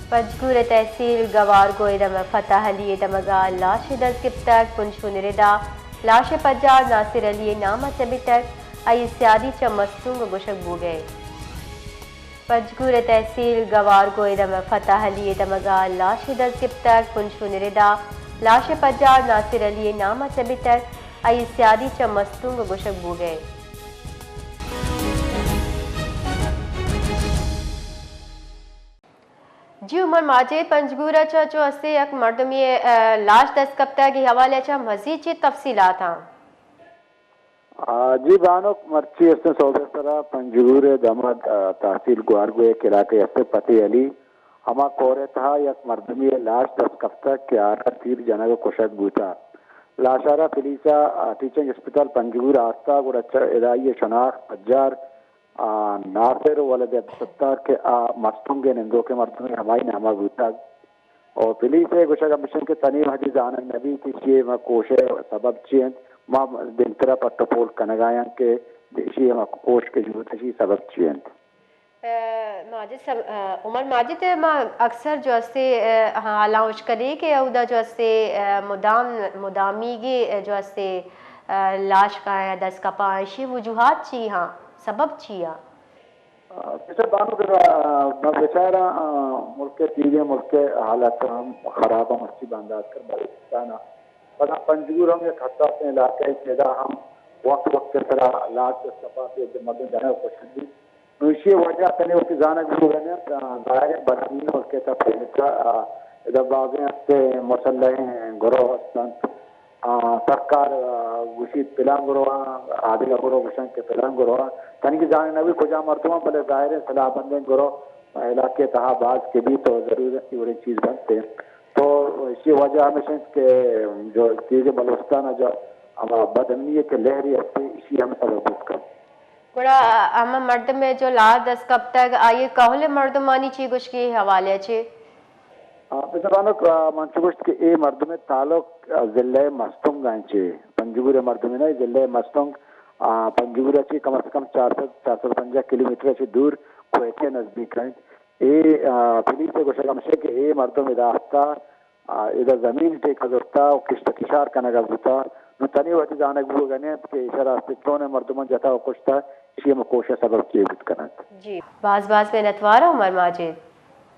پنجگور ءِ تحصیل گوارگو ءِ دمگ ءَ فتح علی ءِ دمگ ءَ لاشے دست گپتگ۔ پنشون ءِ ردا لاش ءِ پجار ناصر علی ءِ نام ءَ چہ بیتگ، آئی ءِ سیادی چہ مستونگ ءَ گوشگ بوگ ءَ اِنت۔ پنجگور ءِ تحصیل گوارگو ءِ دمگ ءَ فتح علی ءِ دمگ ءَ لاشے دست گپتگ۔ پنشون ءِ ردا لاش ءِ پجار ناصر علی ءِ نام ءَ چہ بیتگ، آئی ءِ سیادی چہ مستونگ ءَ گوشگ بوگ ءَ اِنت۔ جی عمر ماجد، پنجگور ءَ چہ چو ہستے یک مردمے ءِ، ءَ، لاش دست کپتگ، اے حوالے ءَ چہ مزید چی تفصیلات آں؟ آ، جی بانک، مرچی استیں سہب ءِ سرا پنجگور ءِ دمگ، آ، تحصیل گوارگو ءِ یک علاقہ استے فتح علی، ہما کور ءِ تہا یک مردمے ءِ لاش دست کپتگ کہ آرا تیر جنگ ءُ کشگ بوتگ۔ لاش ءَ را پولیس ءَ، آ، ٹیچنگ اسپتال پنجگور آرتگ، گڑا چہ ادائی ءِ شناخت پجار آ، ناصر ولد عبدالستار کہ آ مستونگ ءِ نندوکیں مردمے، ہمائی نام ءَ بوتگ۔ ءُ پولیس ءِ گوشگ ہمیش اِنت کہ تنی وہدی زانگ نہ بیت ایشی ءِ ہما کوش ءِ سبب چی اِنت، ما دیمترا پٹ ءُ پول کنگ ءَ آں کہ ایشی ءِ ہما کوش کہ جوڑ بوت، ایشی ءِ سبب چی اِنت۔ ءَ، ماجد سم-، ءَ، عمر ماجد، ما اکثر جو استے، ءَ، حالاں اش کنیں کہ اودا جو استے، ءَ، مدام، مدامیگی، ءَ، جو استے، ءَ، لاش کایاں دست کپاں، ایشی وجوہات چی ہاں؟ سبب چی ہاں؟ آ، بچار بانک، آ، ما بچاراں، آ، ملک ءِ تیوگیں ملک ءِ حالت ہم خراب ہم مرچی باندات کر بلوچستان ءَ۔ پدا پنجگور ہم یک حساسیں علاقہ ءِ کہ ادا ہم وقت وقت ءِ سرا لاش دست کپاں کہ مردم جنگ ءُ کشگ بیت۔ نوں ایشی ءِ وجہ تنے وتی زانگ بوگ ءَ نہ اِنت، آ، ظاہر اِنت بدامنی ملک ءِ تہا پھیلتگ، آ، ادا بازیں ہستیں مسلحیں گروہ ہست اَنت۔ آ، سرکار، آ، گوشیت پلان گروہ آں، آ دگہ گروہ گوشنت کہ پلان گروہ آں۔ تنیگہ زانگ نہ بیت کجام مردم آں، بلے ظاہر اِنت سلاہ بندیں گروہ علاقہ ءِ تہا باز کہ بیت تو ضرور اے وڑیں چیز بنت۔ تو ایشی ءِ وجہ ہمیش اِنت کہ جو تیوگیں بلوچستان ءَ جو ہما بدامنی ءِ کہ لہرے ہست اِنت، ایشی ہم سبب بوت کنت۔ گڑا ہما مردم ءِ جو لاش دست کپتگ، آئی ءِ کہول ءِ مردمانی چی گوشگ اے حوالے ءَ چہ؟ آ، بزاں بانک، آ، من چو گوشت کہ اے مردم ءِ تعلق، آ، ضلع مستونگ ءَ اِنت چہ پنجگور ءِ مردمے نہ، اے ضلع مستونگ، آ، پنجگور ءَ چہ کم از کم چار سد، چار سد پنجاہ کلومیٹر ءَ چہ دور کوئٹہ ءِ نزدیک ءَ اِنت۔ اے، آ، پولیس ءِ گوشگ ہمیش اِنت کہ اے مردم ادا ہستا، آ، ادا زمین ٹیکہ زرتا ءُ کشت ءُ کشار کنگ ءَ بوتا۔ نوں تنی وہدی زانگ بوگ ءَ نہ اِنت کہ ایشرا است چونیں مردماں جتا ءُ کشتا، ایشی ہم کوش ءِ سبب چے بوت کن اَنت۔ جی، باز باز منتوار عمر ماجد۔